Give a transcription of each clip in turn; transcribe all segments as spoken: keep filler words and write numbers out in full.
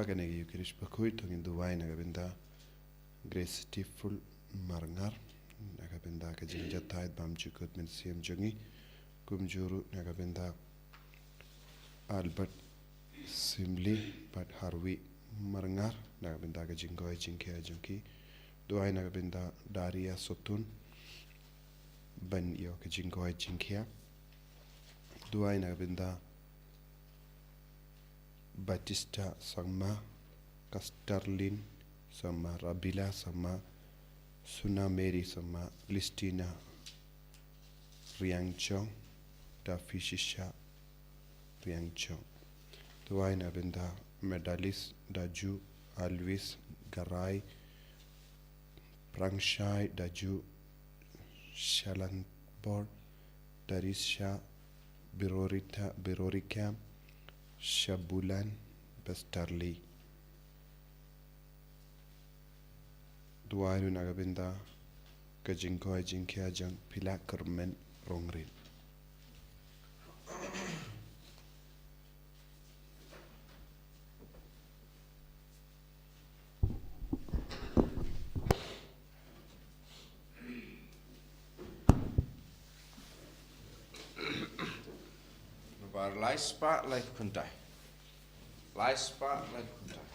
Ba kane ka Eucharist bakhuid to ngin duwai na ka bynta Grace Tiful Marngar, na ka bynta ka jingjahthait bymjukut mynsiem jong ngi, kumjuh ruh na ka bynta Albert Simli bad Harvey Marngar, na ka bynta ka jingkoit jingkhiah jong ki. Duwai na ka bynta Daria Sotun ban ïoh ka jingkoit jingkhiah. Duwai na ka bynta Batista Sangma, Kastarlin Sangma, Rabila Sangma, Suna Mary Sangma, Listina Riangchong, Dafishisha Riangchong. Duwai na ka bynta Medalis Daju, Alvis Garai, Prangshai Daju, Shalanbor, Darisha, Birorita, Birorika, Shabulan, Bestarli. Duwai ruh na ka bynta ka jingkoit jingkhiah jong Pila Kyrmen Rongrit. Bar lai spah lai kyntai. Lai spah lai kyntai.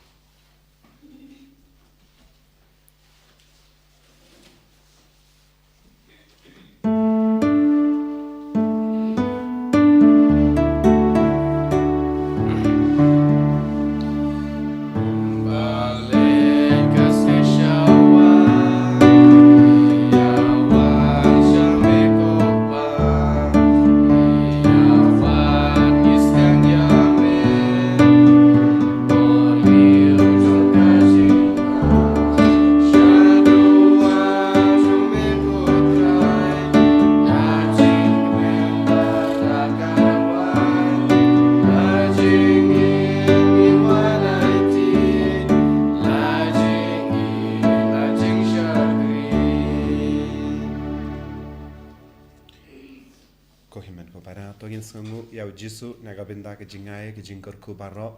Ko hynmen ko para, to ngin sngewnguh ïa u Jisu na ka bynta ka jingai ka jingkyrkhu baroh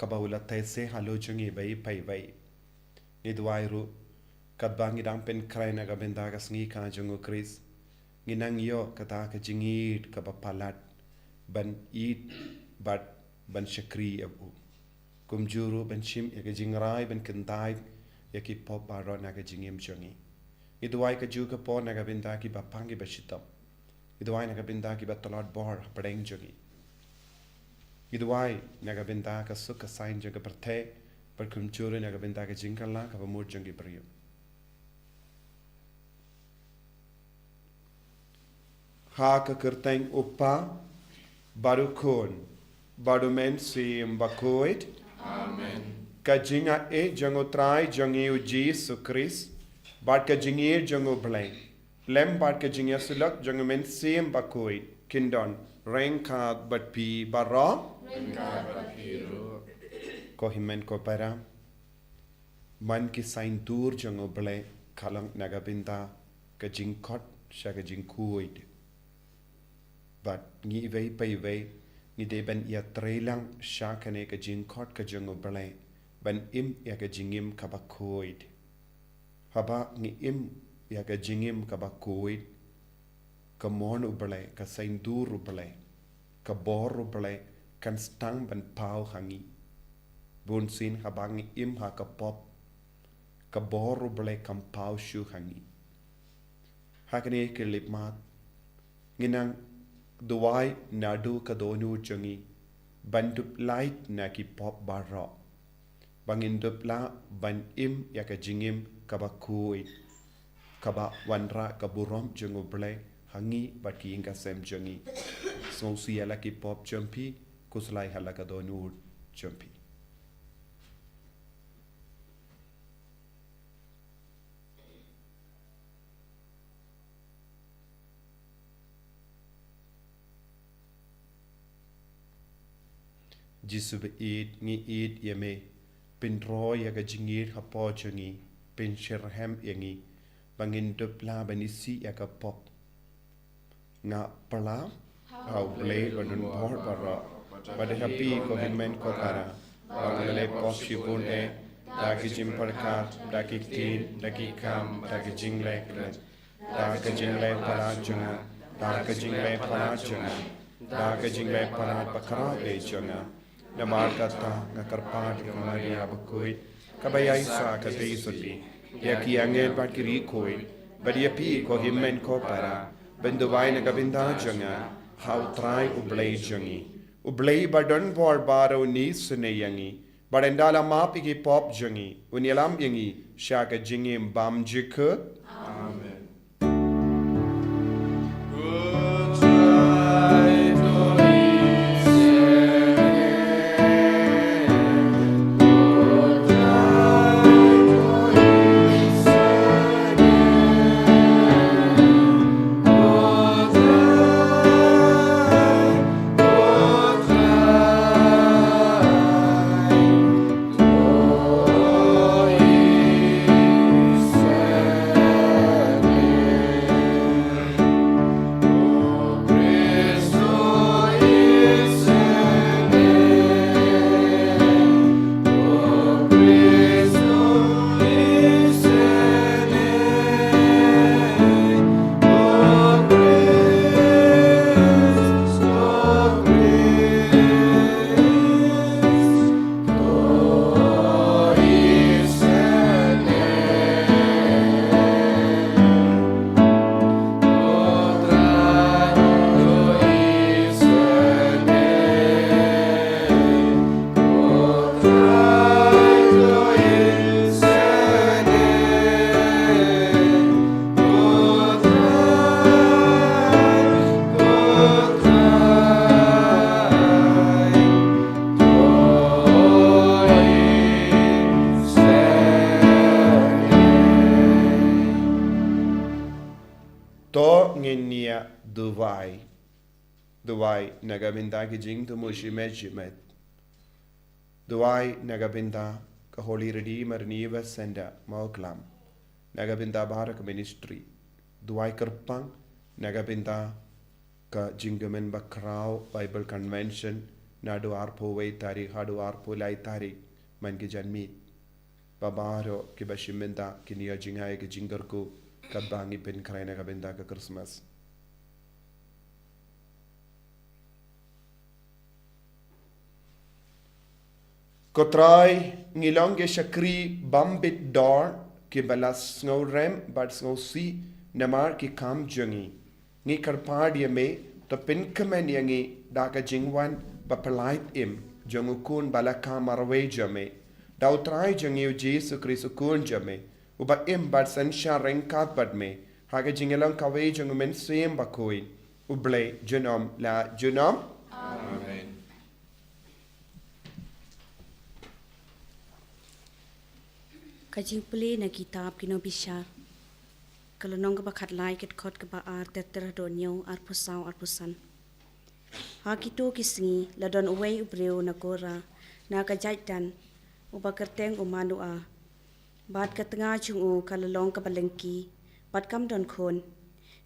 kaba u la theh halor jong ngi iwei pa iwei. Ngi duwai ruh katba ngi dang pynkhreh na ka bynta ka sngi kha jong u Khrist, ngin nang ïoh kata ka jingïeit kaba palat ban ïeit bad ban shakri ïa u. Kumjuh ruh ban shim ïa ka jingrai ban kyntait ïa ki pop baroh na ka jingim jong ngi. Ngi duwai kajuh ka por na ka bynta kiba pang kiba shitom. Ngi duwai na ka bynta kiba tlot bor hapdeng jong ngi. Ngi duwai na ka bynta ka suk ka saiñ jong ka pyrthei bad kumjuh ruh na ka bynta ka jingkylla kaba mut jong ki briew. Ha ka kyrteng u Kpa bad u Khun bad u Mynsiem Bakhuid. Amen. Ka jingaiei jong u Trai jong ngi u Jisu Khrist bad ka jingïeit jong u Blei lem bad ka jingïasyllok jong u Mynsiem Bakhuid kin don ryngkat bad phi baroh. Ryngkat bad phi ruh. Ko hynmen ko para, man ki saiñdur jong u Blei ka long na ka bynta ka jingkhot sha ka jingkhuid. Bad ngi iwei pa iwei ngi dei ban ïatreilang sha kane ka jingkhot ka jong u Blei ban im ïa ka jingim kaba khuid. Haba ngi im ïa ka jingim kaba khuid, ka mon u Blei, ka saiñdur u Blei, ka bor u Blei kan sdang ban paw ha ngi. Bunsien haba ngi im ha ka pop, ka bor u Blei kam paw shuh ha ngi. Ha kane ka lipmat ngin nang duwai naduh ka dohnud jong ngi ban dup lait na ki pop baroh, ba ngin dup lah ban im ïa ka jingim kaba khuid, kaba wanrah ka burom jong u Blei ha ngi bad ki ïing ka sem jong ngi. Sngewsih ïa la ki pop jong phi, khuslai ha la ka dohnud jong phi. Jisu ba ïeit, ngi ïeit ïa me. Pynroi ïa ka jingïeit hapoh jong ngi, pynshitrhem ïa ngi ba ngin dup lah ban isih ïa ka pop. Nga pla ha u Blei ba don bor baroh, bad ha phi ko hynmen ko para, Ba nga la leh pop shibun eh, da ki jingpyrkhat, da ki ktien, da ki kam, da ki jingleh kren, da ka jingleh palat jong nga, da ka jingleh palat jong nga, da ka jingleh palat bakhraw eh jong nga. Namar kata nga kyrpad ïa ka Maria bakhuid, kaba ïaisah ka Trinity, ïa ki angel bad ki riewkhuid, bad ïa phi ko hynmen ko para, ban duwai na ka bynta jong nga ha U Trai U Blei jong ngi. U Blei ba don bor baroh un isynei ïa ngi, bad un da la map ïa ki pop jong ngi, un ïalam ïa ngi sha ka jingim bymjukut. Amen. To ngin ïa duwai. Duwai na ka bynta ki jingthmu shimet shimet. Duwai na ka bynta ka Holy Redeemer Neighbor Center Mawklam. Na ka bynta baroh ka ministry. Duwai kyrpang na ka bynta ka jingkmen bakhraw Bible Convention naduh arphew wei tarik haduh arphew lai tarik man ka janmiet. Ba baroh kiba shim bynta kin ïoh jngai ka jingkyrkhu katba ngi pynkhreh na ka bynta ka Christmas. Ko Trai, ngi long ki shakri bym bit dor kiba la sngewrem bad sngewsih namar ki kam jong ngi. Ngi kyrpad ïa me, to pynkmen ïa ngi da ka jingwan baphyllaïew im jong u Khun ba la kha marwei jong me, da u Trai jong ngi u Jisu Khrist u Khun jong me, uba im bad synshar ryngkat bad me ha ka jingïalang kawei jong u Mynsiem Bakhuid, U Blei junom la junom. Amen. Ka jingpule na kitab ki Nongbishar, ka lynnong kaba khatlai, ka dkhot kaba ar ter ter haduh hynñiew, arphew saw arphew san. Ha kito ki sngi la don uwei u briew na Kora, na ka jaid Dan, uba kyrteng u Manoah. Bad ka tnga jong u ka la long kaba lyngkhi, bad kam don khun.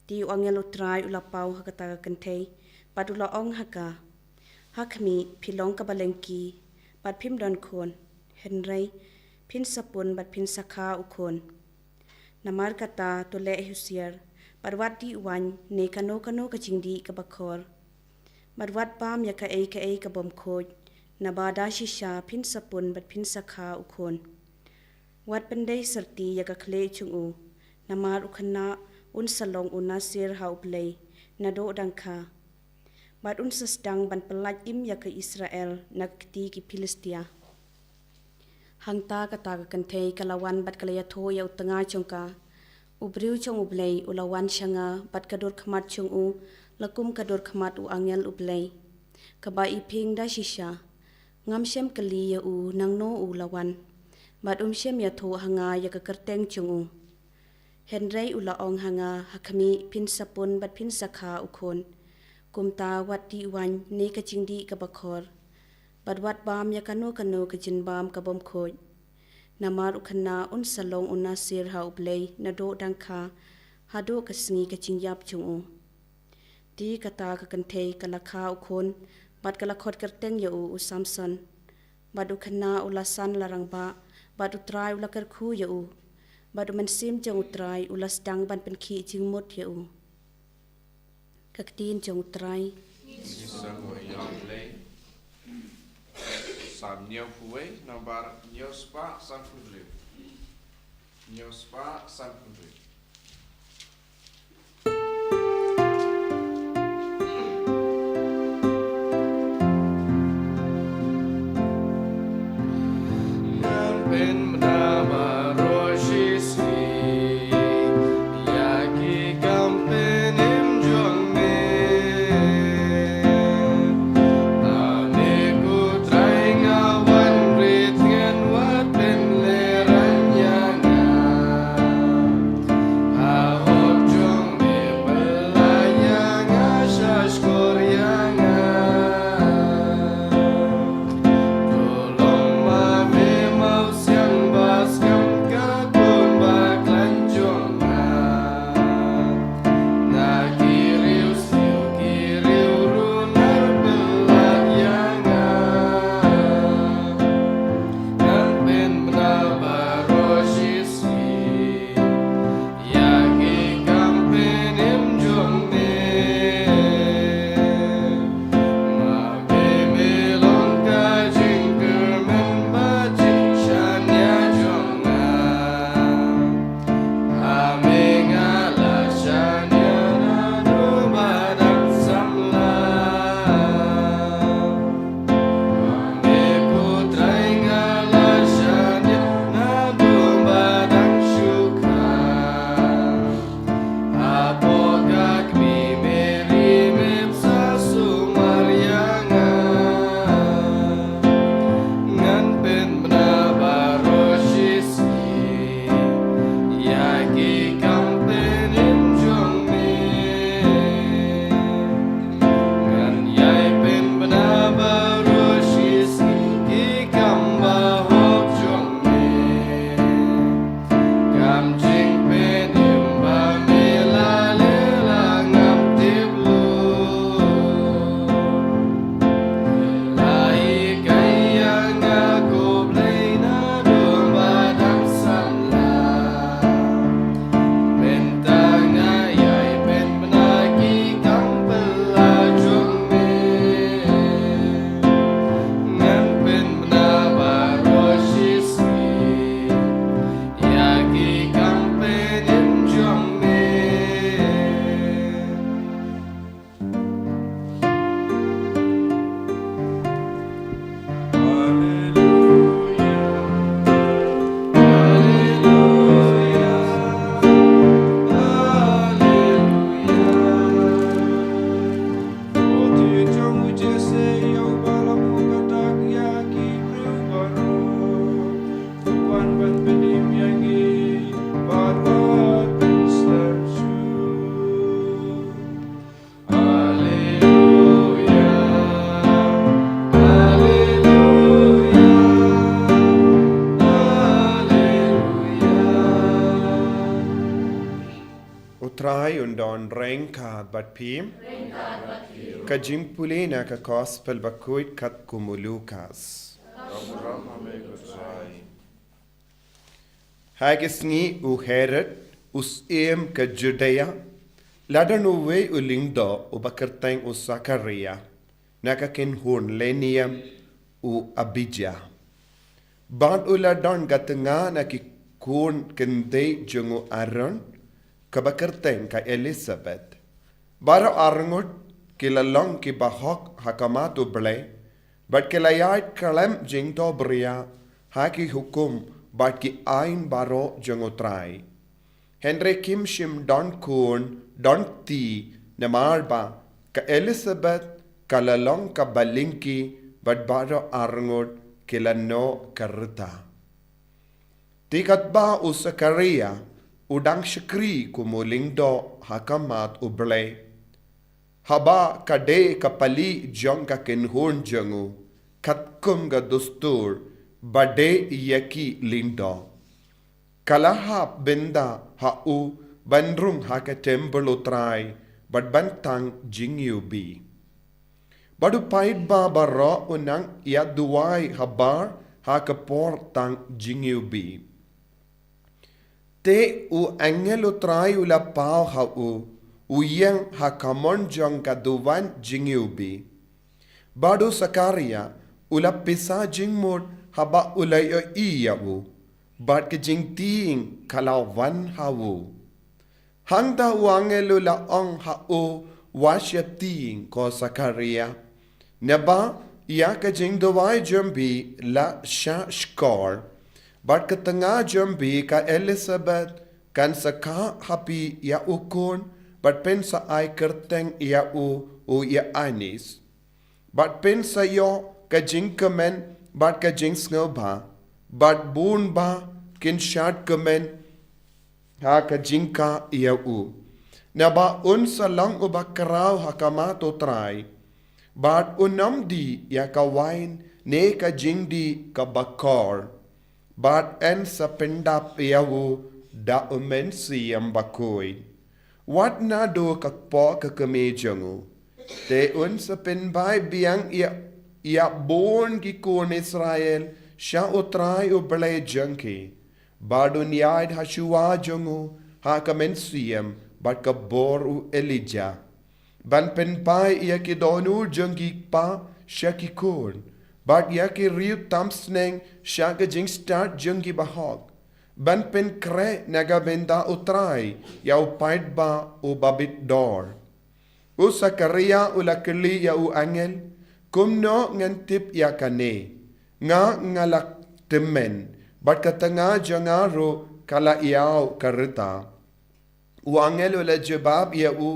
Te u angel U Trai u la paw ha kata ka kynthei, bad u la ong ha ka, ha khmih, phi long kaba lyngkhi, bad phim don khun. Hynrei phin sa pun bad phin sa kha u khun. Namar kata to leh husiar, bad wat dih waiñ ne kano kano ka jingdih kaba khor. Bad wat bam ïa kaei kaei ka bym khuid, naba da shisha phin sa pun bad phin sa kha u khun. Wat pyndei syrti ïa ka khlieh jong u, namar u khynnah un sa long u Nasir ha U Blei naduh dang kha. Bad un sa sdang ban pyllait im ïa ka Israel na ka kti ki Philistia. Hangta kata ka kynthei ka la wan bad ka la ïathuh ïa u tnga jong ka. U briew jong U Blei u la wan sha nga, bad ka dur khmat jong u la kum ka dur khmat u angel U Blei. Kaba i ping da shisha, ngam shym kylli ïa u nangno u la wan, bad um shym ïathuh ha nga ïa ka kyrteng jong u. Hynrei u la ong ha nga, ha khmih, phin sa pun bad phin sa kha u khun. Kumta wat dih waiñ ne ka jingdih kaba khor, bad wat bam ïa kano kano ka jingbam ka bym khuid. Namar u khynnah un sa long u Nasir ha U Blei naduh dang kha haduh ka sngi ka jingïap jong u. Te kata ka kynthei ka la kha u khun, bad ka la khot kyrteng ïa u u Samson. Bad u khynnah u la san la rangbah, bad u Trai u la kyrkhu ïa u, bad u mynsiem jong u Trai u la sdang ban pynkhih jingmut ïa u. Ka ktien jong u Trai. Ngi sngew ïa U Blei. Salm hynñiewphew wei, nambar hynñiewspah sanphew hynriew. Hynñiewspah sanphew hynriew. Ngan pynbna baroh shi sngi ïa ki kam pynim jong me. Ba me ko Trai nga wan rit, ngan wad pynlehraiñ ïa nga. Ha hok jong me pynlait ïa nga, sha shkor ïa nga. To long ma me mawsiang ba skhem ka khun bakhlaiñ jong nga. Na ki riewsniew ki riewrunar pynlait ïa nga. Ngan pynbna baroh shi sngi ïa ki kam pynim jong me. Ma me me long ka jingkyrmen bad jingshaniah jong nga. Ha me nga la shaniah naduh ba dang samla. Ha me ko Trai nga la shaniah naduh ba dang shu kha. Hapoh ka kmie Meri mem sa sumar ïa nga. Ngan pynbna baroh shi sngi ïa ki kam pynim jong me. Ngan ïai pynbna baroh shi sngi ki kam bahok jong me. Kam jingpynim ba me la leh la ngam tip lut. La hikai ïa nga ko Blei naduh ba dang samla. Mynta nga ïai pynbna ki kam phylla jong me. Ngan pynbna baroh shi sngi ïa ki kam pynim jong me. Haleluya, haleluya, haleluya. Ko Trai jong u Jesse, ïa u ba la buh ka dak ïa ki briew baroh. Wan ban pynim ïa ngi bad wat pynslem shuh. Haleluya, haleluya, haleluya. U Trai un don ryngkat bad phi. Ka jingpule na ka Gospel bakhuid katkum u Lukas. Ha ki sngi u Herod, u syiem ka Judea, la don uwei u lyngdoh uba kyrteng u Sakaria, na ka kynhun lynniam u Abija. Bad u la don ka tnga na ki khun kynthei jong u Aaron, kaba kyrteng ka Elisabet. Baroh arngut ki la long ki bahok ha khmat u Blei, bad ki la ïaid khlem jingdohbria ha ki hukum bad ki aiñ baroh jong u Trai. Hynrei kim shym don khun don kti, namar ba ka Elisabet ka la long kaba lyngkhi, bad baroh arngut ki la noh ka rta. Te katba u Sakaria u dang shakri kum u lyngdoh ha khmat u Blei, haba ka dei ka pali jong ka kynhun jong u, katkum ka dustur ba dei ïa ki lyngdoh, ka la hap bynda ha u ban rung ha ka templ u Trai bad ban tang jingïohi. Bad u paidbah baroh u nang ïa duwai habar ha ka por tang jingïewbih. Te u angel u Trai u la paw ha u, u ïeng ha ka mon jong ka duwan jingïewbih. Bad u Sakaria u la pisa jingmut haba u la ïohi ïa u, bad ka jingtieng ka la wan ha u. Hangta u angel u la ong ha u, wat sheptieng ko Sakaria. Naba ïa ka jingduwai jong phi la shah shkor, bad ka tnga jong phi ka Elisabeth kan sa kha ha phi ïa u khun, bad phin sa ai kyrteng ïa u, u Ïoannis. Bad phin sa ïoh ka jingkmen bad ka jingsngewbha, bad bun bah kin shad kmen ha ka jingkha ïa u. Naba un sa long uba khraw ha khmat u Trai, bad un ym dih ïa ka wain ne ka jingdih kaba khor, bad yn sa pyndap ïa u da u Mynsiem Bakhuid wat naduh ka kpoh ka kmie jong u. Te un sa pynbha biang ïa, ïa bun ki khun Israel sha u Trai u Blei jong ki, bad un ïaid ha shuwa jong u ha ka mynsiem bad ka bor u Elijah, ban pynbha ïa ki dohnud jong ki kpa sha ki khun, bad ïa ki riew tam sneng sha ka jingstad jong ki bahok, ban pynkhreh na ka bynta u Trai ïa u paidbah uba bit dor. U Sakaria u la kylli ïa u angel, kumno ngan tip ïa kane? Nga nga la tymmen, bad ka tnga jong nga ruh ka la ïaw ka rta. U angel u la jubab ïa u,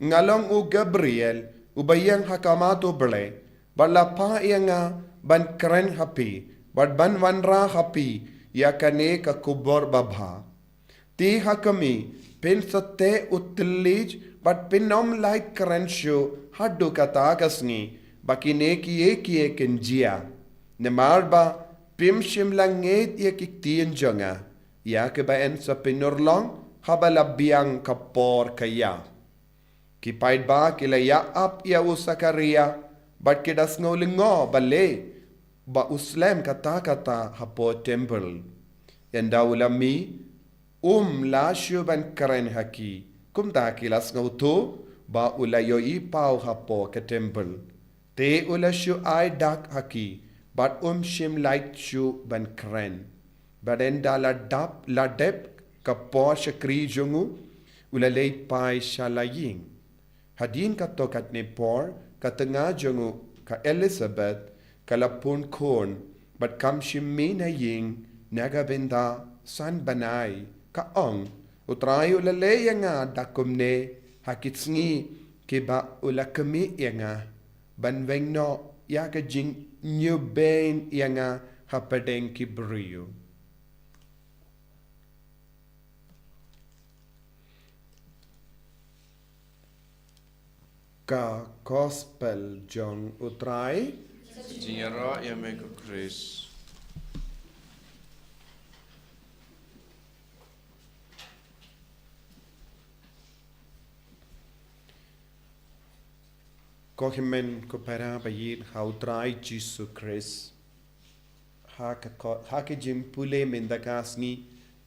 nga long u Gabriel, uba ïeng ha khmat u Blei, bad la phah ïa nga ban kren ha phi, bad ban wanrah ha phi ïa kane ka khubor babha. Te ha kmie, phin sa teh u thylliej, bad phin ym lah kren shuh haduh kata ka sngi ba kine kiei kiei kin jia. Namar ba phim shym la ngeit ïa ki ktien jong nga, ïa kiba yn sa pynurlong haba la biang ka por ka ïa. Ki paidbah ki la ïa ap ïa u Sakaria, bad ki da sngew lyngngoh balei ba u slem katta katta hapoh temple. Ynda u la mih, um lah shuh ban kren ha ki, kumta ki la sngewthuh ba u la ïohi paw hapoh ka temple. Te u la shu ai dak ha ki, bad um shym lah shuh ban kren. Bad ynda la dap, la dep ka por shakri jong u, u la leit phai sha la ïing. Hadien katto katne por, ka tnga jong u ka Elisabeth ka la pun khun, bad kam shym mih na ïing na ka bynta san bnai. Ka ong, u Trai u la leh ïa nga da kumne ha ki sngi kiba u la khmih ïa nga, ban weng noh ïa ka jingñiewbeiñ ïa nga hapdeng ki briew. Ka Gospel jong u Trai. Jingïaroh ïa me ko Khrist. Ko hynmen ko para ba ïeit ha u Trai Jisu Khrist. Ha ka ko-, ha ka jingpule mynta ka sngi,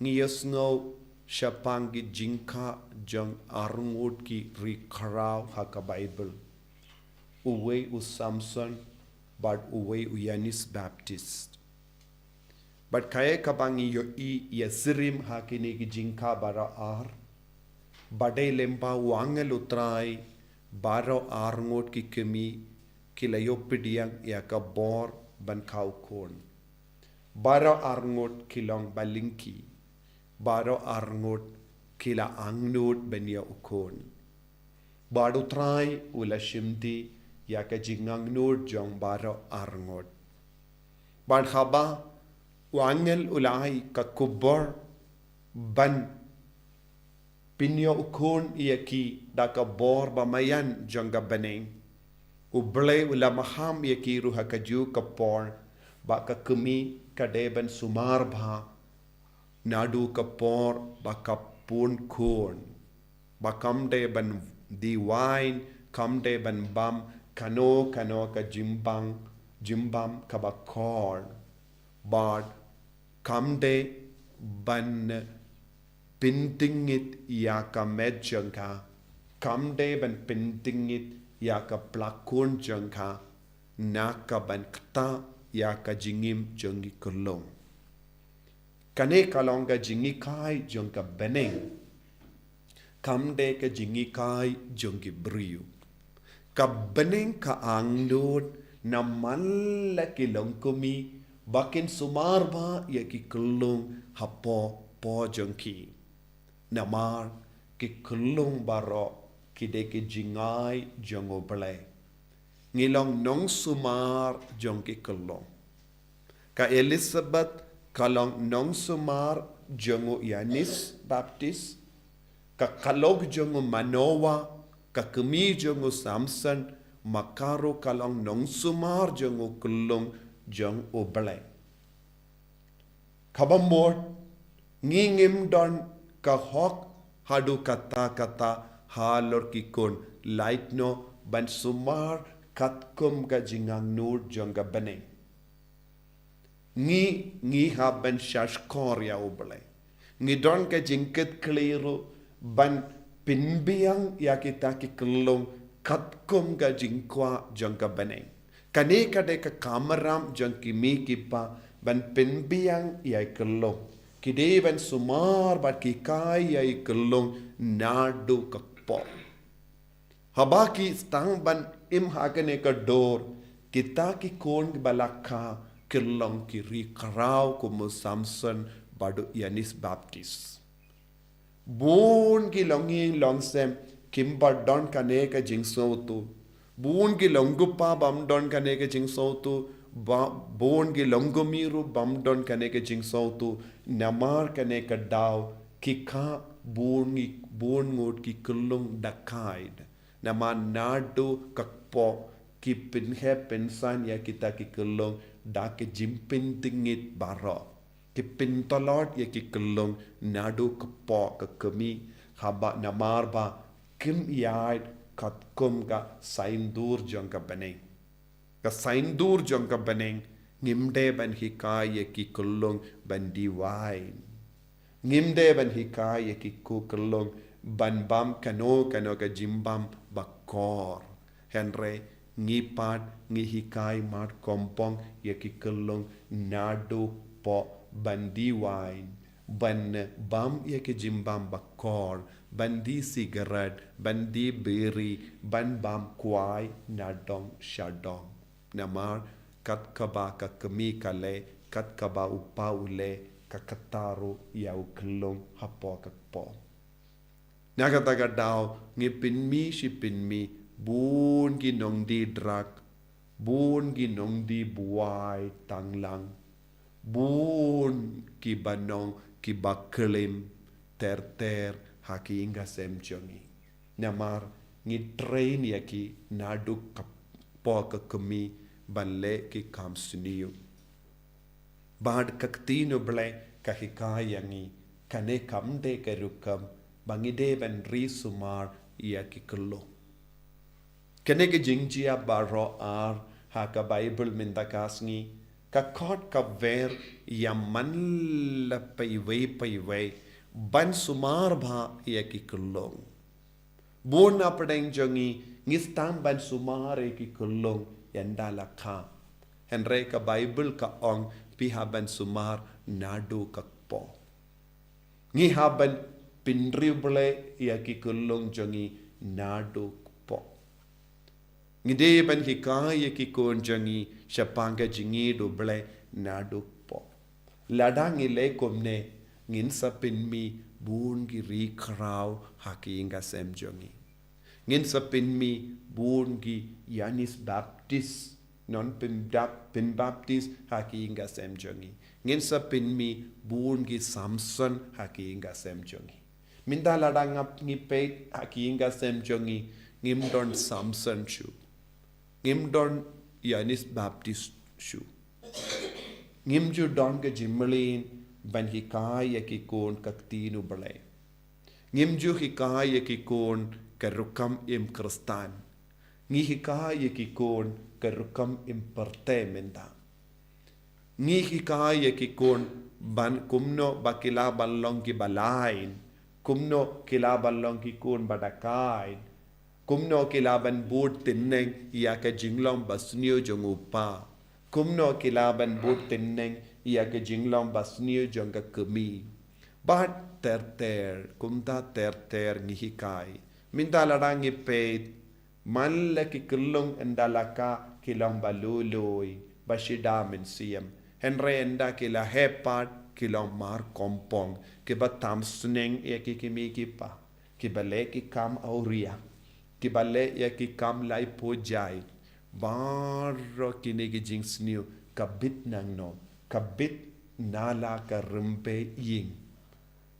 ngi ïohsngew shaphang ki jingkha jong arngut ki ri khraw ha ka Baibl. Uwei u Samson, bad uwei u Ïoannis Baptist. Bad kaei kaba ngi ïohi ïa sirim ha kine ki jingkha baroh ar, ba dei lyngba u angel u Trai, baroh arngut ki kmie ki la ïoh pdiang ïa ka bor ban khaw khun. Baroh arngut ki long ba lyngkhi. Baroh arngut ki la angnud ban ïoh u khun. Bad u Trai u la shim dih ïa ka jingangnud jong baroh arngut. Bad haba u angel u la ai ka khubor ban pynïoh u khun ïa ki da ka bor ba maïan jong ka bneng, U Blei u la maham ïa ki ruh ha kajuh ka por, ba ka kmie ka dei ban sumar bha naduh ka por ba ka pun khun, ba kam dei ban die wain, kam dei ban bam, kano kano ka jingbam, jingbam kaba kor. Bad kam dei ban pyntngit ïa ka met jong ka, kam dei ban pyntngit ïa ka plakun jong ka, na ka ban kta ïa ka jingim jong ki khyllung. Kane ka long ka jinghikai jong ka bneng. Kam dei ka jinghikai jong ki briew. Ka bneng ka angnud namar la ki long kmie ba kin sumar bha ïa ki khyllung hapoh pdeng jong ki. Namar ki khyllung baroh ki dei ki jingai jong U Blei. Ngi long nongsumar jong ki khyllung. Ka Elizabeth ka long nongsumar jong u Ïoannis Baptis, ka khyllung jong u Manoah, ka kmie jong u Samson, ma ka ruh ka long nongsumar jong u khyllung jong U Blei. Kaba mut, ngi ngim don ka hok haduh katta katta halor ki khun, lait noh ban sumar katkum ka jingangnud jong ka bneng. Ngi, ngi hap ban shahshkor ïa U Blei. Ngi don ka jingkitkhlieh ruh ban pynbiang ïa kita ki khyllung katkum ka jingkwah jong ka bneng. Kane ka dei ka kamram jong ki kmie ki kpa ban pynbiang ïa ki khyllung. Ki dei ban sumar bad hikai ïa ki khyllung naduh kpoh. Haba ki sdang ban im ha kane ka dur, kita ki khun kiba la kha ki long ki ri khraw kum u Samson bad u Ïoannis Baptis. Bun ki longïing longsem kim pat don kane ka jingsngewthuh. Bun ki longkpa bym don kane ka jingsngewthuh. Ba, bun ki longkmie ruh bym don kane ka jingsngewthuh. Namar kane ka daw ki kha bun ngi, bun ngut ki khyllung da khaid. Namar naduh kpoh ki pynheh pynsan ïa kita ki khyllung da ki jingpyntngit baroh. Ki pyntlot ïa ki khyllung naduh kpoh ka kmie, haba namar ba kim ïaid katkum ka saiñdur jong ka bneng. Ka saiñdur jong ka bneng, ngim dei ban hikai ïa ki khyllung ban die wain. Ngim dei ban hikai ïa ki khyllung ban bam kano kano ka jingbam ba kor. Hynrei ngi pat ngi hikai markongpong ïa ki khyllung naduh kpoh ban die wain, ban bam ïa ki jingbam ba kor, ban die sigaret, ban die biri, ban bam kwai nadong shadong. Namar kat kaba ka kmie ka leh, kat kaba u kpa u leh, ka kata ruh ïa u khyllung hapoh ka kpoh. Na kata ka daw, ngi pynmih shi pynmih, bun ki nongdie drug, bun ki nongdie buwai tanglang, bun kiba nong kiba klim ter ter ha ki ïing ka sem jong ngi. Namar ngi train ïa ki naduh kpoh ka kmie ban leh ki kam sniew. Bad ka ktien U Blei ka hikai ïa ngi, kane kam dei ka rukom ba ngi dei ban ri sumar ïa ki khyllung. Kane ka jingjia baroh ar ha ka Baibl mynta ka sngi, ka khot ka wer ïa man la paiwei paiwei ban sumar bha ïa ki khyllung. Bun na pdeng jong ngi, ngi sdang ban sumar ïa ki khyllung ynda la kha. Hynrei ka Baibl ka ong phi hap ban sumar naduh kpoh. Ngi hap ban pynriewblei ïa ki khyllung jong ngi naduh kpoh. Ngi dei ban hikai ïa ki khun jong ngi shaphang ka jingïeit U Blei naduh kpoh. Lada ngi leh kumne, ngin sa pynmih bun ki ri khraw ha ki ïing ka sem jong ngi. Ngin sa pynmih bun ki Ïoannis Baptis, non pynbap-, pynbaptis ha ki ïing ka sem jong ngi. Ngin sa pynmih bun ki Samson ha ki ïing ka sem jong ngi. Mynta lada ngi peit ha ki ïing ka sem jong ngi, ngim don Samson shuh. Ngim don Ïoannis Baptis shuh. Ngim ju don ka jingmlien ban hikai ïa ki khun ka ktien U Blei. Ngim ju hikai ïa ki khun ka rukom im Khristan. Ngi hikai ïa ki khun ka rukom im pyrthei mynta. Ngi hikai ïa ki khun ban kumno ba ki lah ban long ki balain, kumno ki lah ban long ki khun ba dakaid, kumno ki lah ban bud tyneng ïa ka jinglong basniew jong u kpa, kumno ki lah ban bud tyneng ïa ka jinglong basniew jong ka kmie. Bad ter ter, kumta ter ter ngi hikai. Mynta lada ngi peit, man la ki khyllung ynda la kah ki long ba lui lui, ba shida mynsiem. Hynrei ynda ki la heh pat ki long mar kompong, kiba tam sneng ïa ki kmie ki kpa, kiba leh ki kam awria, kiba leh ïa ki kam lai pujai. Baroh kine ki jingsniew ka bit nangno, ka bit na la ka rympei ïing.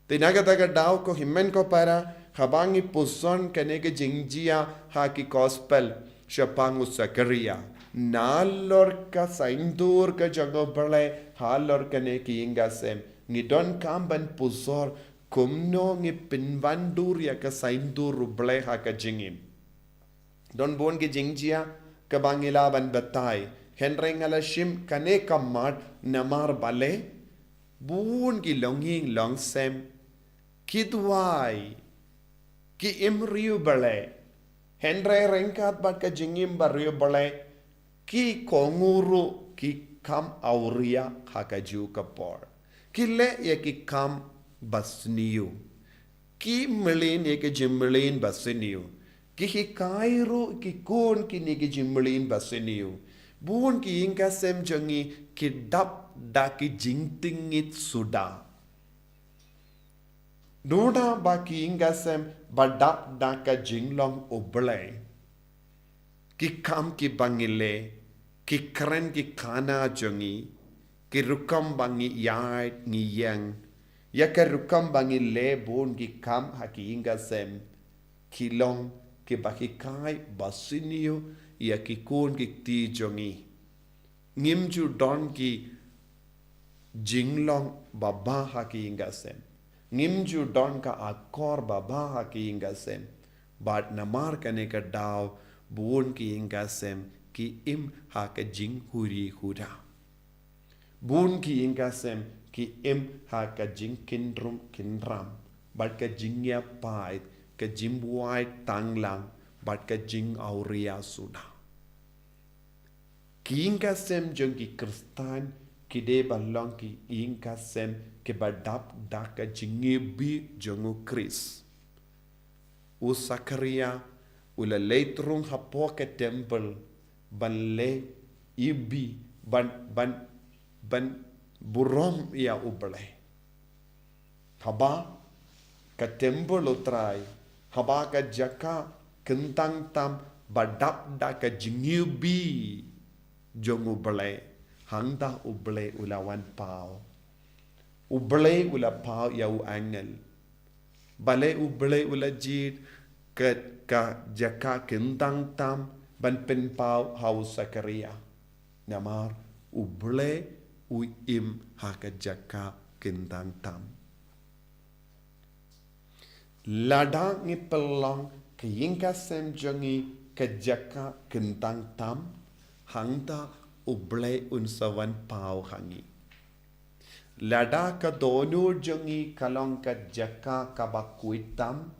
Te na kata ka daw ko hynmen ko para, haba ngi puson kane ka jingjia ha ki gospel shaphang u Sakaria, nalor ka saiñdur ka jong U Blei halor kane ka ïing ka sem, ngi donkam ban puson kumno ngi pynwandur ïa ka saiñdur U Blei ha ka jingim. Don bun ki jingjia kaba ngi lah ban batai. Hynrei nga la shim kane ka mat namar balei bun ki longïing longsem ki duwai, ki im ri U Blei. Hynrei ryngkat bad ka jingim ba ri U Blei, ki kohnguh ruh ki kam awria ha kajuh ka por. Ki leh ïa ki kam basniew. Ki mlien ïa ki jingmlien basniew. Ki hikai ruh ki khun kine ki jingmlien basniew. Bun ki ïing ka sem jong ngi ki dap da ki jingtngit suda. Duna ba ki ïing ka sem ba dap da ka jinglong U Blei, ki kam kiba ngi leh, ki kren ki khana jong ngi, ki rukom ba ngi ïaid ngi ïeng, ïa ka rukom ba ngi leh bun ki kam ha ki ïing ka sem, ki long kiba hikai basniew ïa ki khun ki kti jong ngi. Ngim ju don ki jinglong babha ha ki ïing ka sem. Ngim ju don ka akor babha ha ki ïing ka sem. Bad namar kane ka daw bun ki ïing ka sem ki im ha ka jinghuri hura. Bun ki ïing ka sem ki im ha ka jingkyndrum kyndram bad ka jingïapait, ka jingbuaid tanglang bad ka jingawria suda. Ki ïing ka sem jong ki Khristan ki dei ban long ki ïing ka sem kiba dap da ka jingiwbih jong U Khrist. U Sakaria u la leit rung hapoh ka temple ban leit iwbih, ban, ban, ban burom ïa U Blei. Haba ka temple U Trai, haba ka jaka kyntang tam ba dap da ka jingiwbih jong U Blei, hangta U Blei u la wan paw. U Blei u la paw ïa u angel. Balei U Blei u la jied ka, ka jaka kyntang tam ban pynpaw ha u Sakaria? Namar U Blei u im ha ka jaka kyntang tam. Lada ngi pynlong ka ïing ka sem jong ngi ka jaka kyntang tam, hangta U Blei un sa wan paw ha ngi. Lada ka dohnud jong ngi ka long ka jaka kaba khuid tam,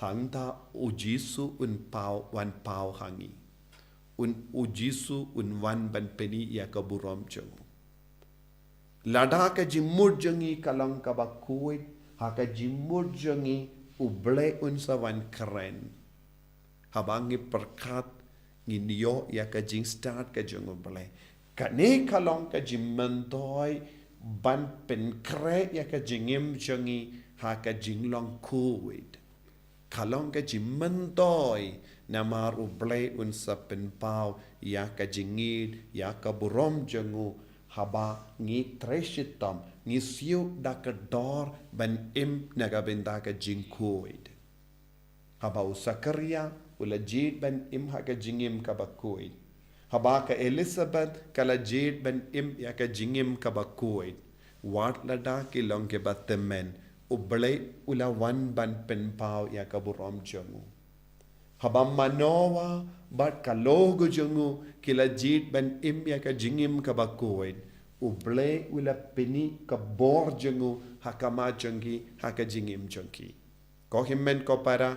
hangta U Jisu un paw, wan paw ha ngi. Un, U Jisu un wan ban pyni ïa ka burom jong u. Lada ka jingmut jong ngi ka long kaba khuid, ha ka jingmut jong ngi U Blei un sa wan kren. Haba ngi pyrkhat, ngin ïoh ïa ka jingstad ka jong U Blei. Kane ka long ka jingmyntoi ban pynkhreh ïa ka jingim jong ngi ha ka jinglong khuid. Ka long ka jingmyntoi namar U Blei un sa pynpaw ïa ka jingïeid, ïa ka burom jong u, haba ngi trei shitom, ngi siew da ka dor ban im na ka bynta ka jingkhuid. Haba u Sakaria u la jied ban im ha ka jingim kaba khuid. Haba ka Elisabeth ka la jied ban im ïa ka jingim kaba khuid. Wat lada ki long kiba tymmen, U Blei u la wan ban pynpaw ïa ka burom jong u. Haba u Manoa bad ka logo jong u ki la jied ban im ïa ka jingim kaba khuid, U Blei u la pyni ka bor jong u ha khmat jong ki, ha ka jingim jong ki. Ko hynmen ko para,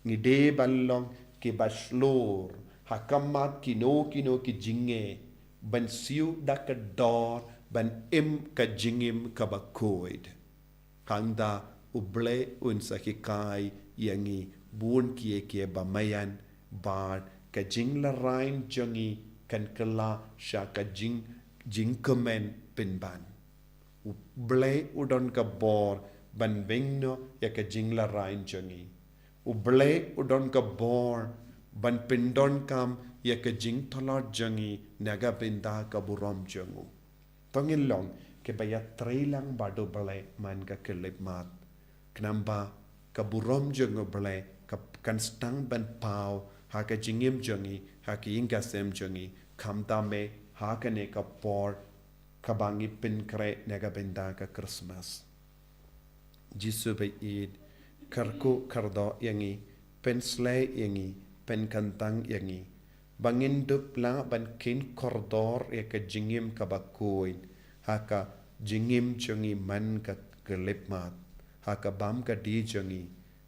ngi dei ban long kiba shlur ha khmat kino kino ki jingeh, ban siew da ka dor ban im ka jingim kaba khuid. Hangta U Blei un sa hikai ïa ngi bun kiei kiei ba maïan, bad ka jingïalehrain jong ngi kan kylla sha ka jing, jingkmen pynban. U Blei u don ka bor ban weng noh ïa ka jingïalehrain jong ngi. U Blei u don ka bor ban pyndonkam ïa ka jingtlot jong ngi na ka bynta ka burom jong u. To ngin long kiba ïatrei lang bad U Blei man ka khyllipmat. Khnang ba ka burom jong U Blei ka kan sdang ban paw ha ka jingim jong ngi, ha ka ïing ka sem jong ngi, khamtam eh ha kane ka por kaba ngi pynkhreh na ka bynta ka Christmas. Jisu ba ïeit, kyrkhu kyrdoh ïa ngi, pynshlei ïa ngi, pynkyntang ïa ngi, ba ngin dup lah ban kheiñ kordor ïa ka jingim kaba khuid ha ka jingim jong ngi man ka khyllipmat, ha ka bam ka die jong ngi,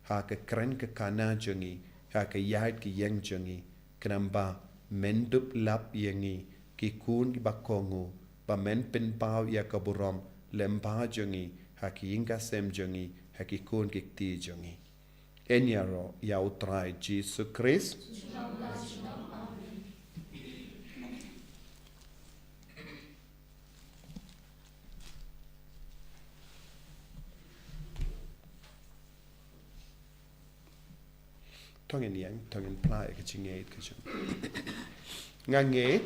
ha ka kren ka kana jong ngi, ha ka ïaid ka ïeng jong ngi, khnang ba men dup lap ïa ngi ki khun kiba kohnguh, ba men pynpaw ïa ka burom lyngba jong ngi ha ka ïing ka sem jong ngi, ha ki khun ki kti jong ngi. Yn ïaroh ïa U Trai Jisu Khrist. To ngin ïeng, to ngin phla ïa ka jingngeit ka jong. Nga ngeit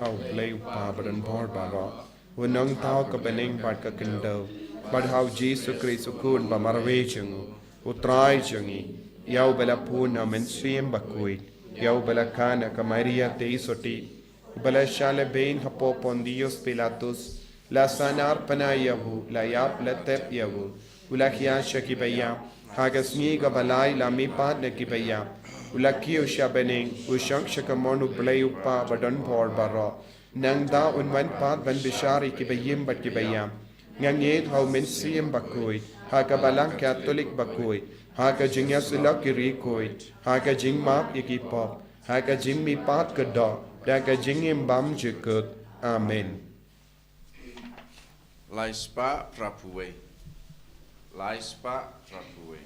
ha U Blei U Kpa badonbor baroh, U Nongthaw ka bneng bad ka khyndew, bad ha U Jisu Khrist U Khun ba marwei jong U, U Trai jong ngi, ïa uba la pun na U Mynsiem Bakhuid, ïa uba la khang na ka Maria Theisotti, uba la shah lehbeiñ hapoh Pontius Pilatus, la sahnarphna ïa u, la ïap la tep ïa u, u la hiar sha kiba ïap, ha ka sngi kaba lai u la mihpat na kiba ïap, u la kiew sha bneng, u shong sha kamon U Blei U Kpa badonbor baroh. Nangta un wan pat ban bishar ïa kiba im bad kiba ïap. Nga ngeit ha U Mynsiem Bakhuid, ha ka Balang Katholik Bakhuid, ha ka jingïasyllok ki riewkhuid, ha ka jingmap ïa ki pop, ha ka jingmihpat ka doh, da ka jingim bymjukut. Amen. Lai spah phra phew wei. Lai spah phra phew wei.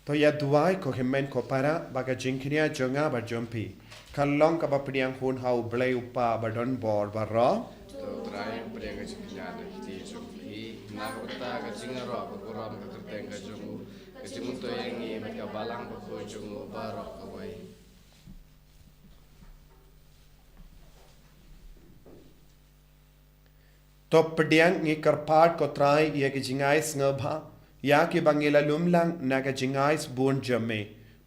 To ïa duwai ko hynmen ko para, ba ka jingkñia jong nga bad jong phi kan long kaba pdiang hun ha U Blei U Kpa badonbor baroh. To Trai, pdiang ka jingkñia na ka kti jong phi, na ka bynta ka jingïaroh ka burom ka kyrteng ka jong u, ka jingmyntoi ïa ngi bad ka Balang Bakhuid jong u baroh kawei. To pdiang, ngi kyrpad ko Trai ïa ki jingïaid sngewbha ïa kiba ngi la lum lang na ka jingïaid bun jong me.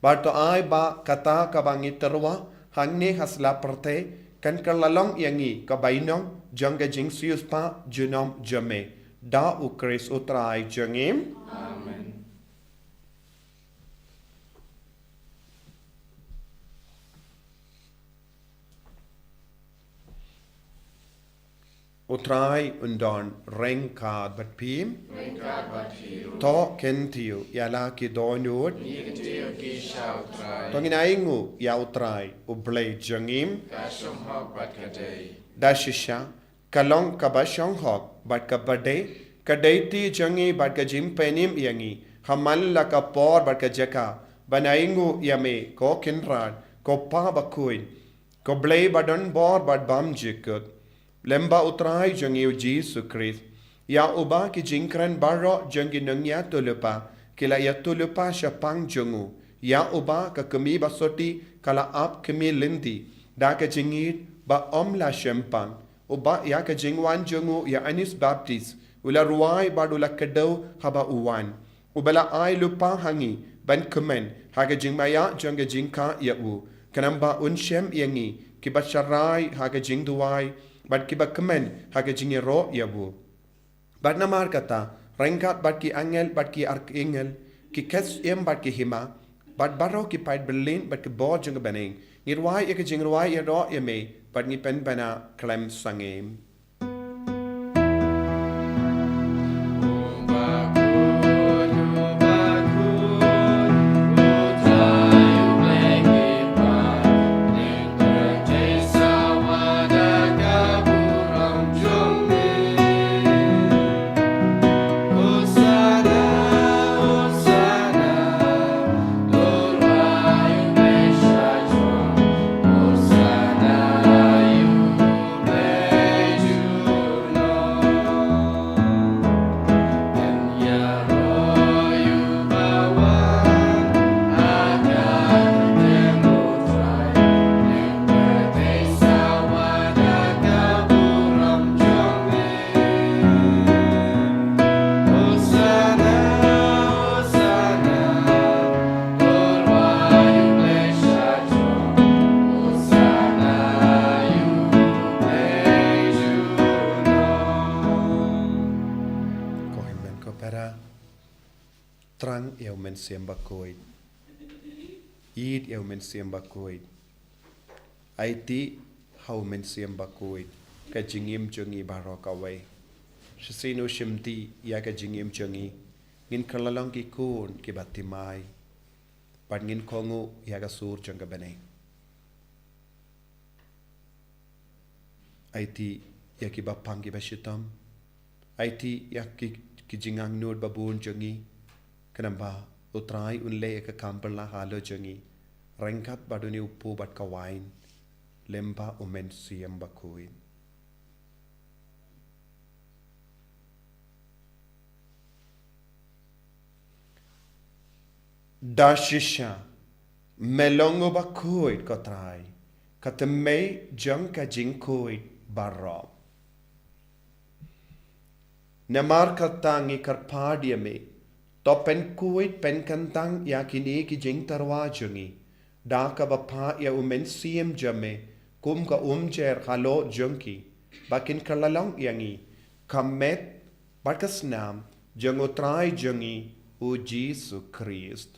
Bad to ai ba kata kaba ngi tyrwa hangne ha sla pyrthei kan kylla long ïa ngi ka bainong jong ka jingsiewspah junom jong me. Da U Khrist U Trai jong ngi. Amen. U Trai un don ryngkat bad phi. Ryngkat bad phi ruh. To kyntiew ïa la ki dohnud. Ngi kyntiew ki sha U Trai. To ngin ainguh ïa U Trai U Blei jong ngi. Ka shong hok bad ka dei. Da shisha, ka long kaba shong hok bad kaba dei, ka dei ti jong ngi bad ka jingpynim ïa ngi ha man la ka por bad ka jaka, ban ainguh ïa me, ko Kynrad, ko Pa bakhuid, ko Blei ba don bor bad bymjukut, lem bad U Trai jong ngi U Jisu Khrist, ïa uba ki jingkren baroh jong ki nongïathuhlypa ki la ïathuhlypa shaphang jong u, ïa uba ka kmie basotti ka la ap kmie lynti da ka jingïeit ba ym la shemphang, uba ïa ka jingwan jong u ïa Ïoannis Baptist u la rwai bad u la kdew haba u wan, uba la ai lypa ha ngi ban kmen ha ka jingmaïa jong ka jingkha ïa u, khnang ba un shem ïa ngi kiba sharai ha ka jingduwai, bad kiba kmen ha ka jingïaroh ïa u. Bad namar kata, ryngkat bad ki angel bad ki arkangel, ki khun syiem bad ki hima, bad baroh ki paid byllien bad ki bor jong ka bneng, ngi rwai ïa ka jingrwai ïaroh ïa me, bad ngi pynbna khlem sangeh. Ko hynmen ko para, thrang ïa U Mynsiem Bakhuid. Ïeit ïa U Mynsiem Bakhuid. Aiti ha U Mynsiem Bakhuid ka jingim jong ngi baroh kawei. Shisien u shimti ïa ka jingim jong ngi, ngin kylla long ki khun kiba thymmai, bad ngin kohnguh ïa ka sur jong ka bneng. Aiti ïa kiba pang kiba shitom. Aiti ïa ki, ki jingangnud babun jong ngi. Khnang ba U Trai un leh ïa ka kam pynlah halor jong ngi, ryngkat bad une u kpu bad ka wain, lem bad U Mynsiem Bakhuid. Da shisha, me long uba khuid, ko Trai, ka thymmei jong ka jingkhuid baroh. Namar kata ngi kyrpad ïa me, to pynkhuid pynkyntang ïa kine ki jingtyrwa jong ngi da kaba phah ïa U Mynsiem jong me kum ka umjer halor jong ki, ba kin kylla long ïa ngi ka met bad ka snam jong U Trai jong ngi U Jisu Khrist.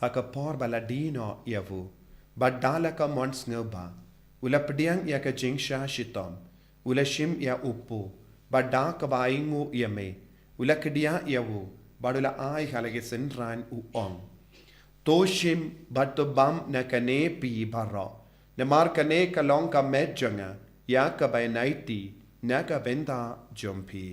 Ha ka por ba la die noh ïa u, bad da la ka mon sngewbha, u la pdiang ïa ka jingshah shitom, u la shim ïa u kpu, bad da kaba ainguh ïa me, u la kdiah ïa u, bad u la ai ha la ki synran, u ong: To shim bad to bam na kane phi baroh, namar kane ka long ka met jong nga ïa kaba yn aiti na ka bynta jong phi.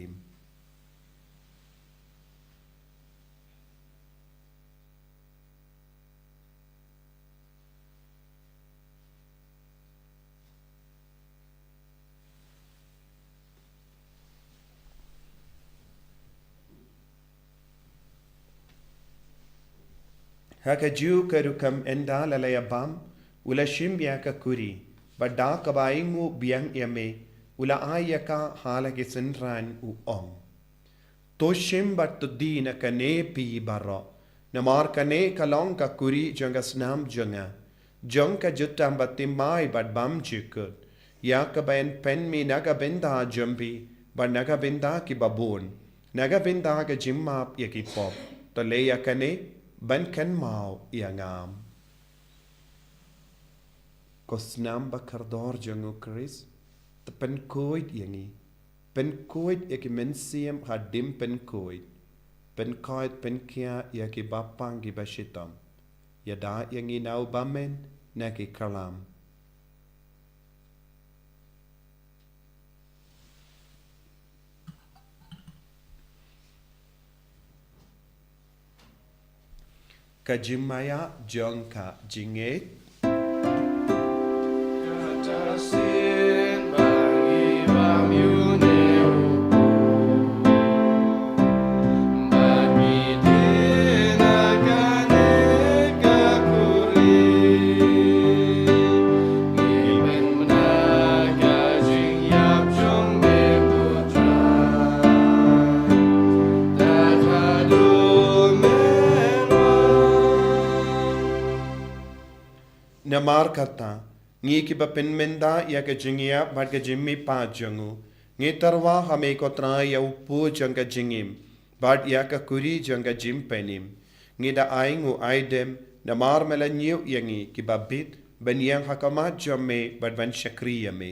Ha kajuh ka rukom ynda la la ïa bam, u la shim ïa ka kuri, bad da kaba ainguh biang ïa me, u la ai ïa ka ha la ki synran, u ong: To shim bad to die na kane phi baroh, namar kane ka long ka kuri jong ka snam jong nga, jong ka jutang bathymmai bad bymjukut, ïa kaba yn pynmih na ka bynta jong phi bad na ka bynta ki babun, na ka bynta ka jingmap ïa ki pop. To leh ïa kane ban kynmaw ïa nga. Ko snam ba kordor jong u Khrist, te pynkhuid ïa ngi. Pynkhuid ïa ki mynsiem haduh pynkhuid. Pynkhuid pynkhia ïa ki bapang ki bashitom. Ïada ïa ngi na u bymman na ki khlam. Ka jingmaïa jong ka jingngeit. Namar kata, ngi kiba pynmynda ïa ka jingïap bad ka jingmihpat jong u, ngi tyrwa ha me ko Trai ïa u pud jong ka jingim, bad ïa ka kuri jong ka jingpynim. Ngi da ai nguh ai dem, namar me la ñiew ïa ngi kiba bit, ban ïeng ha khmat jong me, bad ban shakri ïa me.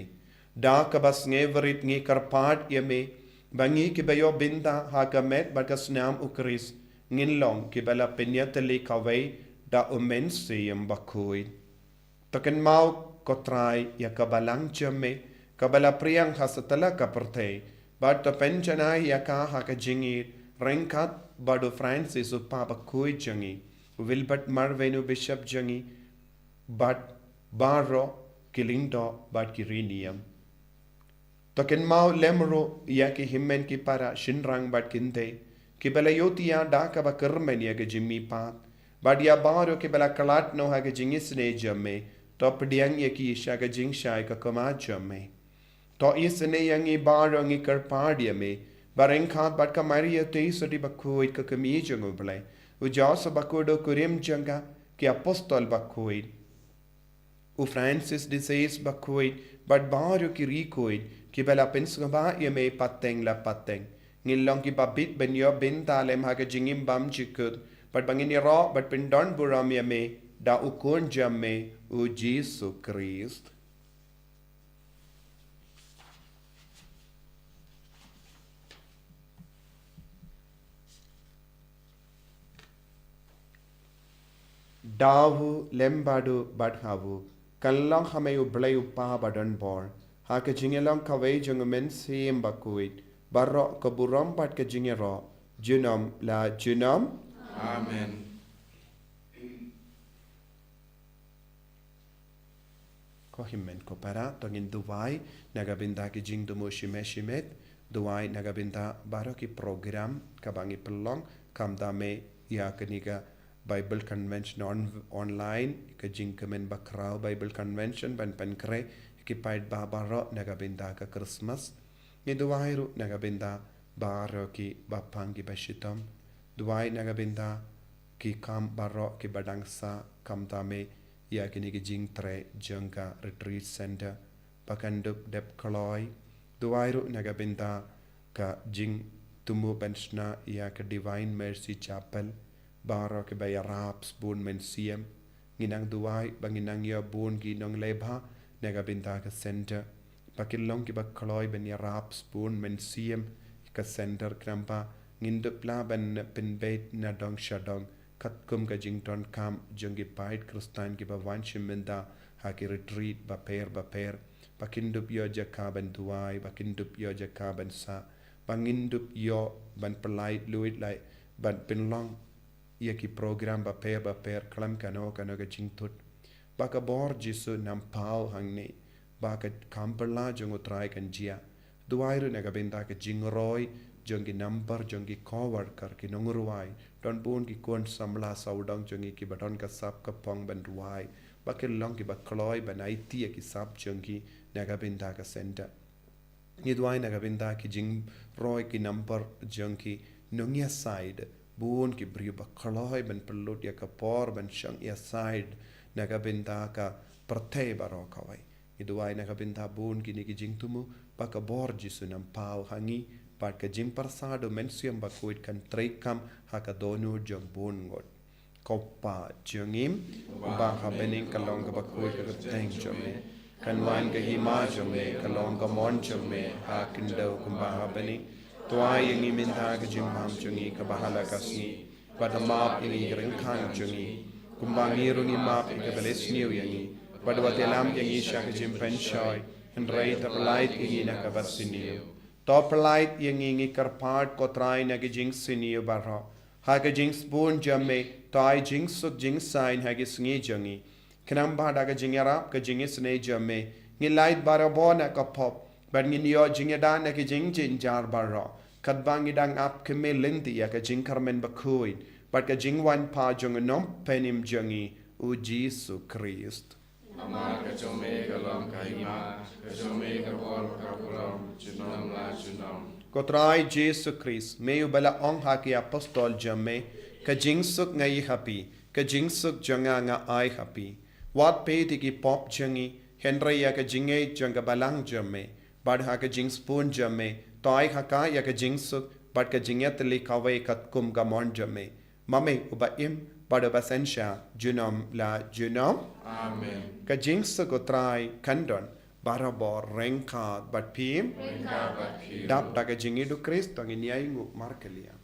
Da kaba sngewrit ngi kyrpad ïa me, ba ngi kiba ïoh bynta ha ka met bad ka snam u Khrist, ngin long kiba la pynïatylli kawei da u Mynsiem Bakhuid. To kynmaw ko Trai ïa ka balang jong me, kaba la phriang ha satlak ka pyrthei, bad to pynjanai ïa ka ha ka jingïeit, ryngkat bad u Francis u Papa Bakhuid jong ngi, u Wilbert Marwein u Bishop jong ngi, bad baroh ki lyngdoh bad ki riewniam. To kynmaw lem ruh ïa ki hynmen ki para shynrang bad kynthei, kiba la ïohthiah da kaba kyrmen ïa ka jingmihpat, bad ïa baroh kiba la khlad noh ha ka jingisynei jong me, to pdiang ïa ki sha ka jingshai ka khmat jong me. To isynei ïa ngi baroh ngi kyrpad ïa me, ba ryngkat bad ka Maria Theisotti Bakhuid ka kmie jong u Blei, u Joseph Bakhuid u kurim jong ka, ki apostol bakhuid, u Francis de Sales Bakhuid, bad baroh ki riewkhuid, kiba la pynsngewbha ïa me pateng la pateng. Ngin long kiba bit ban ïoh bynta lem ha ka jingim bymjukut, bad ba ngin ïaroh bad pyndonburom ïa me, da u Khun jong me, u Jisu Khrist. Da u lem bad u bad ha u, kan long ha me u Blei u Kpa badonbor, ha ka jingïalong kawei jong u Mynsiem Bakhuid, baroh ka burom bad ka jingïaroh, junom la junom. Amen. Ko hynmen ko para, to ngin duwai na ka bynta ki jingthmu shimet shimet, duwai na ka bynta baroh ki program kaba ngi pynlong, khamtam ïa kane ka Bible Convention on, online, ka jingkmen bakhraw Bible Convention ban pynkhreh ki paidbah baroh na ka bynta ka Christmas. Ngi duwai ruh na ka bynta baroh ki bapang ki bashitom. Duwai na ka bynta ki kam baroh kiba dang sah, khamtam ïa kine ki jingtrei jong ka retreat center, ba kan dup dep kloi. Duwai ruh na ka bynta ka jingthmu ban shna ïa ka Divine Mercy Chapel, baroh kiba ïarap sbun mynsiem. Ngi nang duwai ba ngin nang ïoh bun ki nongleh bha na ka bynta ka center, ba kin long kiba kloi ban ïarap sbun mynsiem ka center, khnang ba ngin dup lah ban pynbeit na dong sha dong, katkum ka jingdonkam jong ki paid Khristan kiba wan shim bynta ha ki retreat bapher bapher, ba kin dup ïoh jaka ban duwai, ba kin dup ïoh jaka ban sah, ba ngin dup ïoh ban pyllait luid lait, ban pynlong ïa ki program bapher bapher khlem kano kano ka jingthut. Ba ka bor Jisu nang paw hangne, ba ka kam pyrshah jong u Trai kan jia. Duwai ruh na ka bynta ka jingroi jong ki number jong ki co-worker, ki nongrwai, don bun ki khun samla sawdong jong ngi kiba don ka sap ka phong ban rwai, ba kin long kiba kloi ban aiti ïa ki sap jong ki na ka bynta ka center. Ngi duwai na ka bynta ki jingroi ki number jong ki nongïasaid, bun ki briew ba kloi ban pynlut ïa ka por ban shong ïasaid na ka bynta ka pyrthei baroh kawei. Ngi duwai na ka bynta bun kine ki jingthmu, ba ka bor Jisu nang paw ha ngi, bad ka jingpyrshah u Mynsiem Bakhuid kan treikam ha ka dohnud jong bun ngut. Kpa jong ngi uba ha bneng, ka long kaba khuid ka kyrteng jong me. Kan wan ka hima jong me, ka long ka mon jong me ha khyndew kumba ha bneng. To ai ïa ngi mynta ka jingbam jong ngi kaba ha la ka sngi, bad map ïa ngi ki ryngkang jong ngi, kumba ngi ruh ngi map ïa kiba la sniew ïa ngi. Bad wat ïalam ïa ngi sha ka jingpynshoi, hynrei to pyllait ïa ngi na kaba sniew. To pyllait ïa ngi, ngi kyrpad ko Trai, na ka jingsniew baroh. Ha ka jingsbun jong me, to ai jingsuk jingsaiñ ha ki sngi jong ngi. Khnang ba da ka jingïarap ka jingisynei jong me, ngin lait barabor na ka pop, bad ngin ïoh jingïada na ki jingjynjar baroh, katba ngi dang ap kmie lynti ïa ka jingkyrmen bakhuid bad ka jingwan pat jong u Nongpynim jong ngi, u Jisu Khrist. Namar ka jong me ka long ka hima, ka jong me ka bor, ka burom junom la junom. Ko Trai Jisu Khrist, me uba la ong ha ki apostol jong me, ka jingsuk nga ai ha phi, ka jingsuk jong nga nga ai ha phi. Wat peit ïa ki pop jong ngi, hynrei ïa ka jingngeit jong ka balang jong me. Bad ha ka jingsbun jong me, to ai ha ka ïa ka jingsuk bad ka jingïatylli kawei katkum ka mon jong me, ma me uba im bad uba synshar junom la junom. Amen. Ka jingsuk u Trai kan don barabor ryngkat bad phi. Ryngkat bad phi. Dap da ka jingïeit u Khrist, to ngin ïainguh markylliang.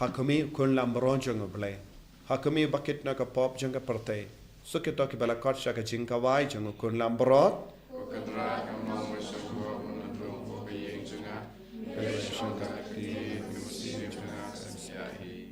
Ha khmih u khun lambrot jong U Blei, ha khmih u bakit na ka pop jong ka pyrthei, suk ïa kito kiba la khot sha ka jingkhawai jong u khun lambrot. Ko Kynrad, ka mong ba shong ko, ba na drong ko ka ïing jong nga, ka ïing jong ka kti, ka mynsiem jong nga, ka ïing.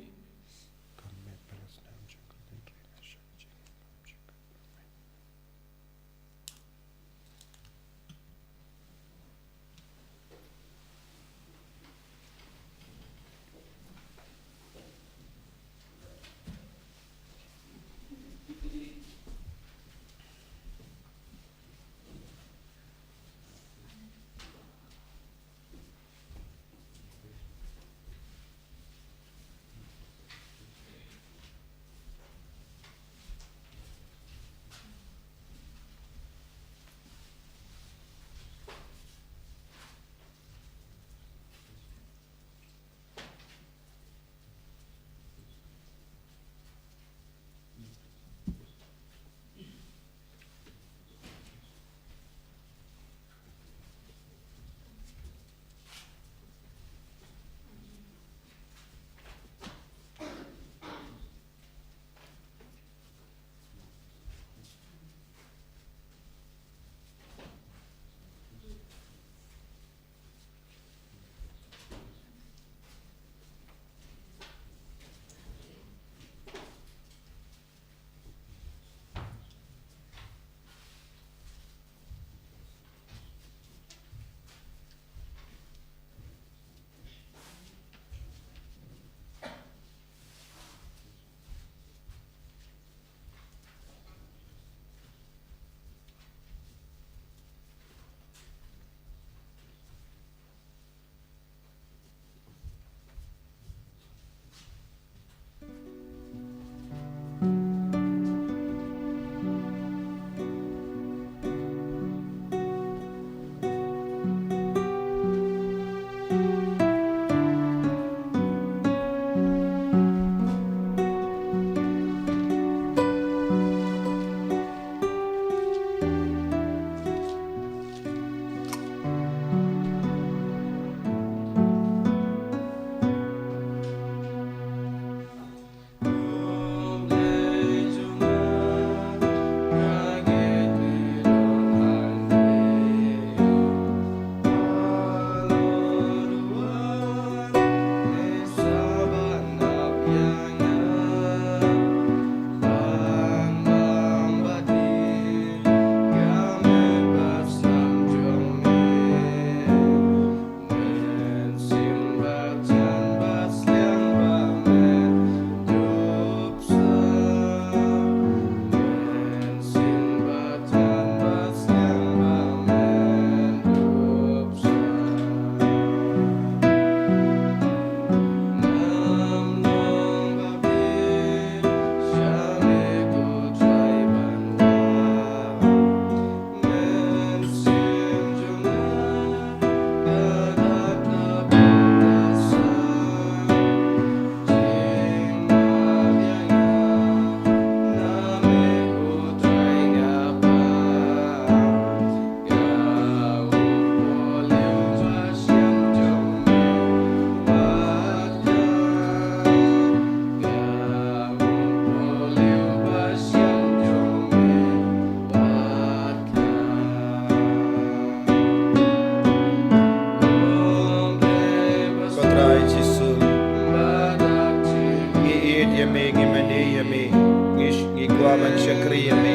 Ba ban shakri ïa me.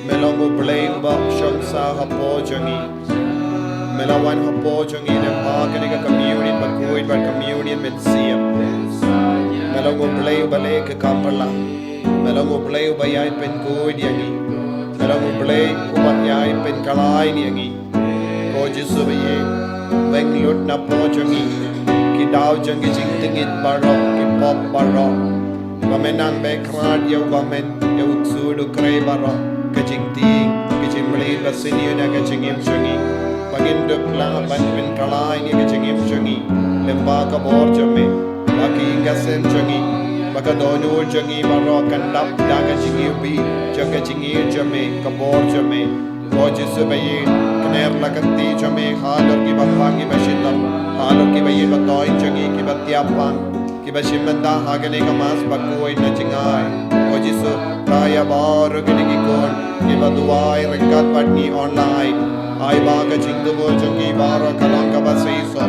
Me long U Blei uba shong sah hapoh jong ngi. Me la wan hapoh jong ngi lyngba kane ka communion bakhuid bad communion mynsiem. Me long U Blei uba leh ka kam phylla. Me long U Blei uba ïai pynkuid ïa ngi. Me long U Blei uba ïai pynkylla ïa ngi. Ko Jisu ba ïeit, weng lut napoh jong ngi ki daw jong ki jingtngit baroh, ki pop baroh. Ba me nang ba khrat ïa u bymman, ïa u ksuid u krei baroh, ka jingtieng, ka jingmlien ba sniew na ka jingim jong ngi. Ba ngin dup lang ban pynkylla ïa ka jingim jong ngi lyngba ka bor jong me. Ba ki ïing ki sem jong ngi, ba ka dohnud jong ngi baroh kan dap da ka jingïohi jong ka jingïeit jong me, ka bor jong me. Ko Jisu ba ïeit, kner la ka kti jong me halor kiba pang kiba shitom, halor kiba ïeit ba toiñ jong ngi kiba tiap pang, kiba shim bynta ha kane ka Mass bakhuid na jngai. Ko Jisu, trai ïa baroh kine ki khun kiba duwai ryngkat bad ngi online. Ai ba ka jingduwai jong ki baroh ka long kaba shisha.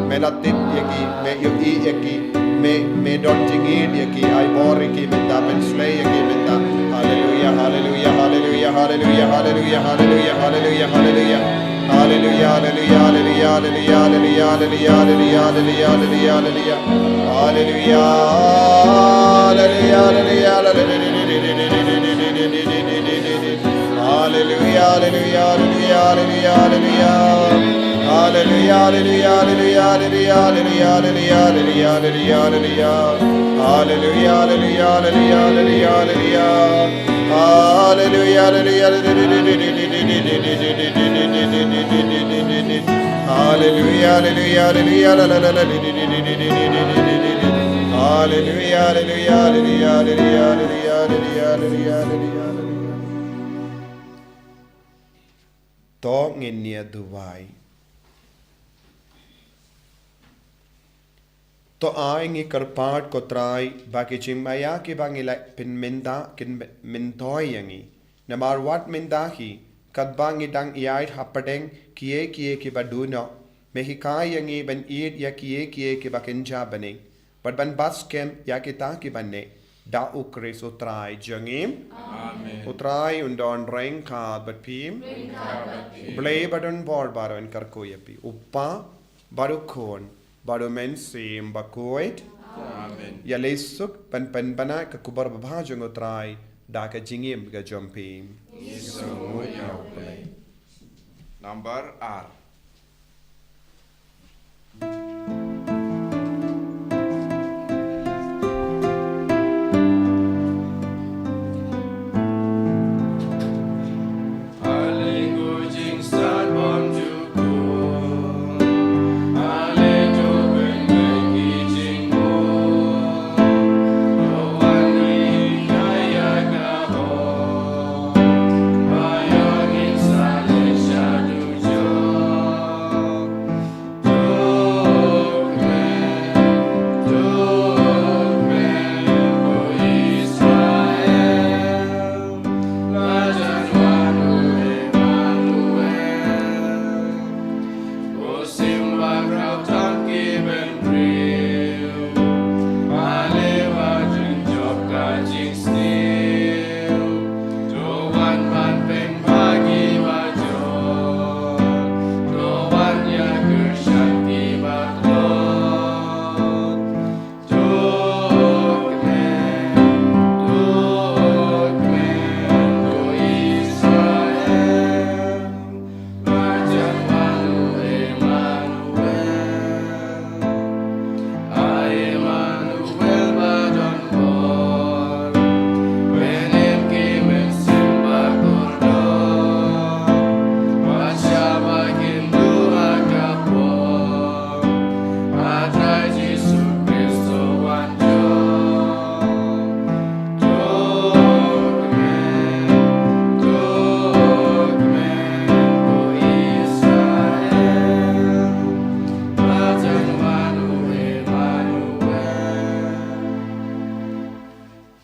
Me la tip ïa ki, me ïohi ïa ki, me, me don jingïeit ïa ki, ai bor ïa ki mynta, pynshlei ïa ki mynta. Haleluia, haleluia, haleluia, haleluia, haleluia, haleluia, haleluia, haleluia. Haleluia, haleluia, haleluia, haleluia, haleluia, haleluia, haleluia, haleluia, haleluia. Haleluia, haleluia, haleluia, haleluia. Haleluia, haleluia, haleluia, haleluia, haleluia. Haleluia, haleluia, haleluia, haleluia, haleluia, haleluia, haleluia, haleluia. Haleluia, haleluia, haleluia, haleluia, haleluia. Haleluia, haleluia, haleluia. Haleluia, haleluia, haleluia, haleluia, haleluia, haleluia. Haleluia, haleluia, haleluia, haleluia, haleluia, haleluia, haleluia, haleluia. To ngin ïa duwai. To ai ngi kyrpad ko Trai ba ki jingmaïa kiba ngi la pynmynta kin myntoi ïa ngi. Namar wat mynta hi katba ngi dang ïaid hapdeng kiei kiei kiba duh noh, me hikai ïa ngi ban ïeit ïa kiei kiei kiba kynja bneng bad ban bat skhem ïa kita kiba neh. Da U Khrist U Trai jong ngi. Amen. U Trai un don ryngkat bad phi. Ryngkat bad phi. Blei ba don bor baroh un kyrkhu ïa phi. U Kpa bad U Khun bad U Mynsiem Bakhuid. Amen. Ïaleh suk ban pynbna ka khubor babha jong U Trai da ka jingim ka jong phi. Ngi sngewnguh ïa U Blei. Nambar ar.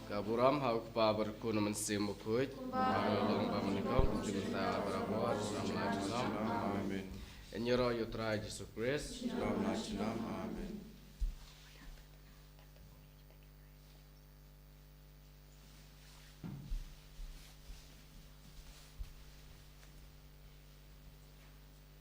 Ka burom ha U Kpa bad U Khun bad U Mynsiem Bakhuid. Kumba ka long ba mynnyngkong, kumjuh mynta, barabor, junom la junom. Amen. Ïaroh ïa U Trai Jisu Khrist. Junom la junom. Amen.